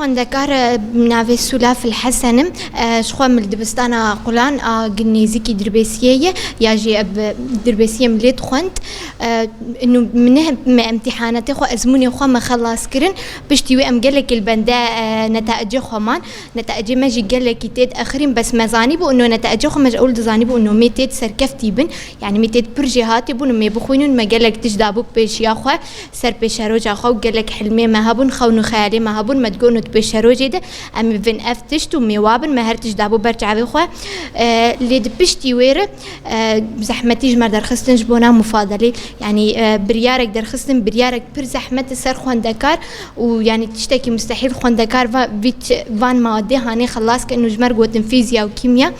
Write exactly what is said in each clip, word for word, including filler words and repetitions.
Xwendekar, e, navê Sula Fil Hesen im. E, ji xwe min li dibistana Qulan a gin nêzîkî Dirbêsiyê ye, ya jî, e, bi Dirbêsiyê min lê dixwend. E, nû min, me imtîhanatê xwe, ezmûnê xwe me xelas kirin. Piştî wê em gelekî li bende, e, netaicê xwe man. Netaicê me jî gelekî tê diexirîn, bes me zanîbû û netaicê xwe me ji ewl dizanîbû û me tê di serkeftî bin. Yanî me tê di pir jêhatî bûn û me bixwînin, me gelek tişt dabû pêşiya xwe. Ser pêşeroja xwe û gelek hilmê me hebûn, xewn û xeyalê me hebûn, me digot û di pêşerojê de em ê bivin ev tişt û mêwa bin, me her tişt dabû ber çavê xwe. E, lê di piştî wê re, e, zehmetî ji me derxistin ji bona mufadelê. Yanî, e, biryarek derxistin, biryarek pir zehmet li ser xwendekar û yanî tiştekî mustehîl xwendekar va-, vî ç-, van madê hanê xelas kirin û ji me re gotin fîzya û kîmya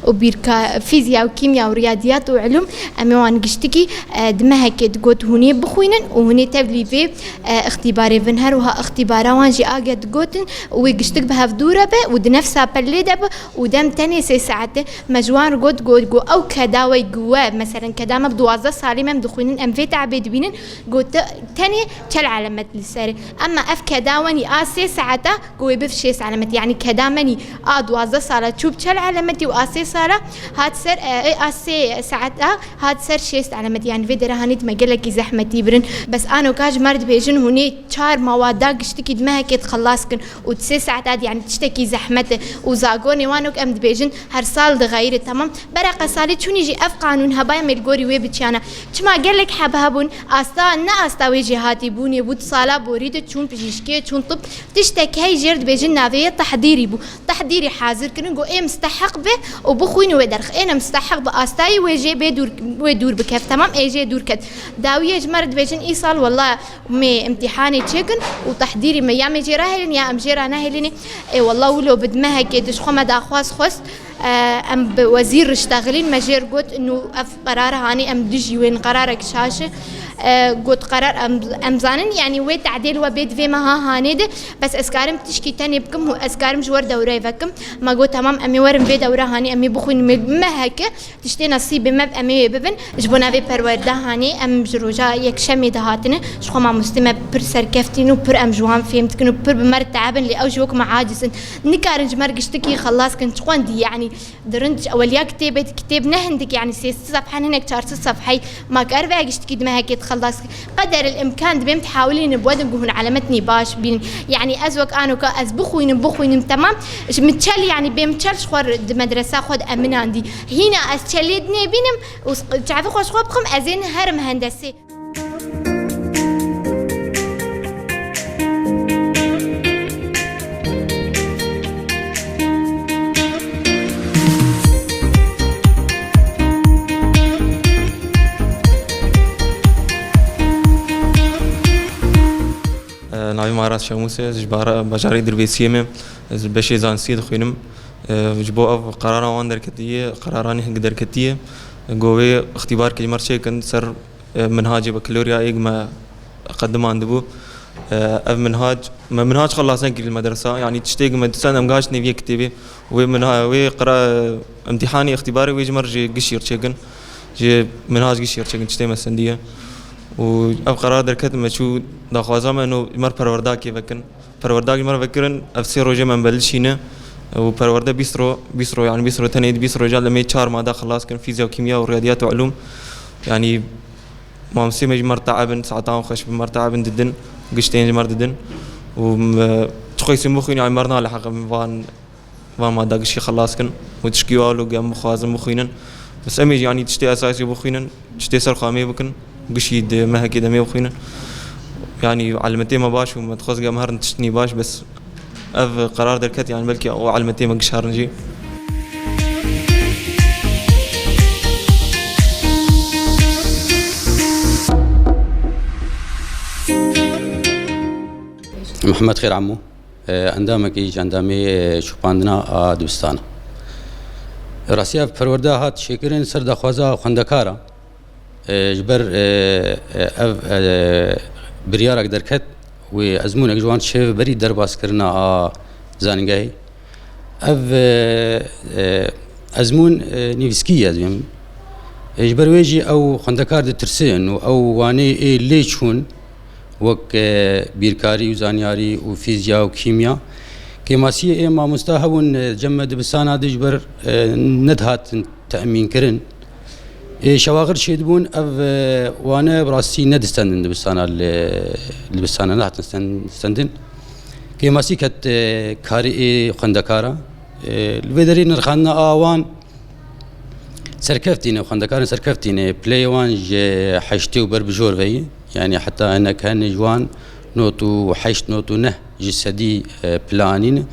û bîrka-, fîzya û kîmya û riyadiyat û ilûm. Em ê wan giştikî, e, di mehekê digot hûn ê bixwînin û hûn ê tevlî vê, e, îxtîbarê bin. Her wiha îxtîbara wan jî age digotin û wê giştik bi hev dû re be û di nefsa pellê de be û dem tenê sê saete me ji wan re got, got, got, ew keda we gu we, meselen keda me bi duwazdeh salî me em dixwînin, em vê te'bê dibînin, got, te-, tenê çel elemet li serê. Emma ev keda wenî a sê saeta, ku wê biv şêst elemetî. Yanî keda menî a duwazdeh sala çû bi çel elemetî û a sê sala hat ser, e, e, a sê saeta hat ser şêst elemetî. Yanî vê dere hanî dime gelekî zehmetî birin. Bes anoka ji me re dibêjin hûn ê çar mawada giştikî di mehekê dixelas kin û di sê saeta di, yanî tiştekî zehmet e û zagonê wan wek em dibêjin her sal dixeyire, temam. Bereqe salê çûnî jî ev qanûn hebaya me li gorî wê biçiyana. Çima gelek heb hebûn, asta, ne asta wê jêhatîbûnê bû, di sala borî de çûn pijîşkê, çûn tib, tiştek hey jêr dibêjin navê yê tehdîrî bû. Tehdîrî hazir kirin, got ê misteheq be û bixwîn û wê derx. Ê ne misteheq be astayî wê jê bê dûr, wê dûr bikev. Temam, ê jê dûr ket. Dawiyê ji me re dibêjin îsal wela mê imtîhanê çêkin û tehdîrî me ya mê jê rahêlin ya em jê ra nehêlînê. Ê wela wilo bi di mehekê de ji xwe me daxwaz xwest. E, em bi wezîr re ştexilîn, me jê re got, nû ev qerar hanî, em dijî wê, qerarek şaş e. E, got, qerar em, em zanin, yanî wê tedêl we bê di vê meha hanê de, bes ez karim tişkî tenê bikim û ez karim ji we re dewreyê vekim. Me got, temam, em ê werin vê dewre hanî, em ê bixwînin, me, meheke tiştê nesîbê me, em ê wê bibin. Ji bona vê perwerde hanê, em ji roja yekşemê de hatine, ji xwe mamostê me pir serkeftîn û pir em ji wan fêm dikin û pir bi me re te'bin, lê ew ji wek me aciz in. Nikarin ji me re giştikî xelas kin, çi xwendî, yanî di rind ji eweliya kitêbê, kitêb ne hindik, yanî sê sed sefhe, hinek çar sed sefheyî, ma kar veya giştikî di mehekê dixelas kin. Qeder el imkan dibêm dihawilînin bi we din ku hûn elemetnî baş bînin. Yanî ez wek anoka ez bixwînim, bixwînim temam. Ji min çel, yanî bêm çel ji xwe re di medresa xwe de eminandî. Hîna ez çelê dinê bînim û s-, çavê xwe ji xwe bixim, ez ên herim hendesê. Navê me Aras Şemûs e, ez ji bara-, bajarê Dirbêsiyê me, ez li beşê zanistiyê dixwînim. Ji bo ev qerara wan derketiye, qeraranê hing derketiye, go wê îxtîbarkê ji me re çêkin ser e, minhacê bakalorya êg me qedimandibû. E, ev minhac, me minhac xelas nekirî li medresa, yanî tiştê ku me dîsan em gihiştine vê kitêbê. Wê minha-, wê qera-, imtîhanê îxtîbarê wê ji me re ji gişî re çêkin. Ji minhac gişî re çêkin, tiştê me sendiye. Û ev qerar derket me çû daxwaza me no ji me re perwerdakê vekin. Perwerdak ji me re vekirin, ev sê rojê me em belişîne û perwerde bîst ro, bîst ro, yanî bîst ro tenê di bîst roja li me çar mada xilas kirin, fîzya û kîmya û riyadiyat û ilûm. Yanî mamostê me ji me re te'ebin, saetan xweş bi me re te'ebin didin, giştên ji me re didin. Û me, çi xwestin bixwînin, yanî me re nale heq em van, van mada giştî xilas kin û tişkî walo em bixwazin bixwînin. Bes em ê jî yanî tiştê esasî bixwînin. Tiştê ser xwe em ê bikin, gişî di mehekê de em ê bixwînin. Yanî elemetê me baş bû, me dixwest em herin tiştinî baş, bes ev qerar derket, yanî belkî o elemetê me giş herin jî. Mihemed Xêr Emo. E, endamekî ji endamê, e, şopandina a dibistana. Rastiya perwerde hat çêkirin ser daxwaza xwendekara. E, ji ber, e, e, ev, e, biryarek derket wê ezmûnek ji wan çêv berî derbaskirina a zanîngehê. Ev, e, e, ezmûn, e, nivîskî ye, ez bêm. E, ji ber wê jî ew xwendekar ditirsin û ew wanê ê lê çûn, wek, e, bîrkarî û zanyarî û fîzya û kîmya, Kêmasiyê ê mamosta hebûn, e, cem me dibistana de ji ber, e, nedihatin temînkirin. Ê şewaxir çêdibûn, ev, e, wane bi rastî nedistendin dibistana li, dibistana nehatin sten-, stendin. Kêmasî ket, e, karê ê xwendekara. E, li vê derê nirxandina a wan serkeftî ne, xwendekarên serkeftî ne, pileyê wan ji heştê û ber bi jor ve ye. Yanî heta hinek hene ji wan not û heşt, not û neh ji sedî, e, pila anîne.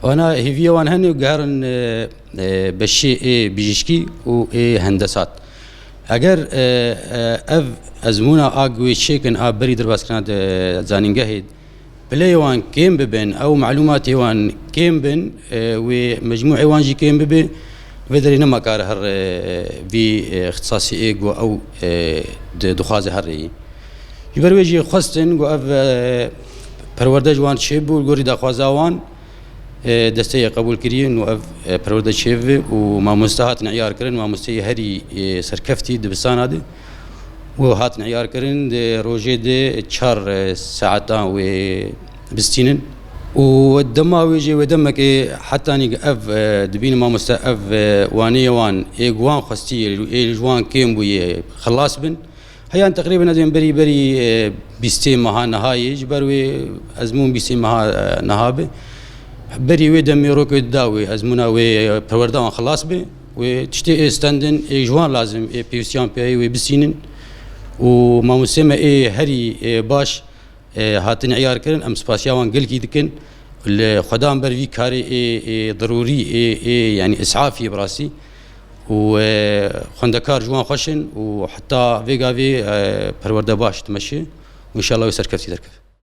Wana hêviyê wan hene û geherin, e, e, beşê ê bijîşkî û ê hendesat. Eger, e, e, ev ezmûna a wê çêkin a berî derbaskirina de zanîngehê, pileyê wan kêm bibin, ew malûmatê wan kêm bin, e, wê mecmûê wan jî kêm bibe, vê derê nema kar her, e, vî, e, ixtisasî ê ku ew, e, di-, dixwaze her rêyî. Ji ber wê jî xwestin ku ev, e, perwerde ji wan çêbû, li gorî daxwaza wan, e, desteyê qebûl kiriye û ev, e, perwerde çêbibe û mamoste hatin îyar kirin, mamosteyê herî, e, serkeftî dibistana de û hatin îyar kirin, di rojê de çar, e, saetan wê bistînin. Û dema wê jê wê demekê hetanî ev, e, dibînin mamoste ev, e, waneyê wan ê ku wan xwestî ê ji wan kêm bûye xilas bin. Heyan teqrîben ez ên berî berî, e, bîstê meha niha yê, ji ber wê ezmûn bîstê meha, e, niha bi. Berî wê demê rokê da wê ezmûna wê, e, perwerda wan xilas bi. Wê tiştê ê stendin, ê ji wan lazim, ê pêwîstiyan pê heye wê bisînin. Û mamostê me ê herî, ê baş, e, hatin îyar kirin, em spasiya wan gelkî dikin. Li xwedan ber vî karê ê, ê dirûrî, ê, ê, yanî îsafî bi rastî. Û, e, xwendekar ji wan xweş in û heta vê gavê, e, perwerde baş dimeşe û înşallah wê serkeftî derkeve.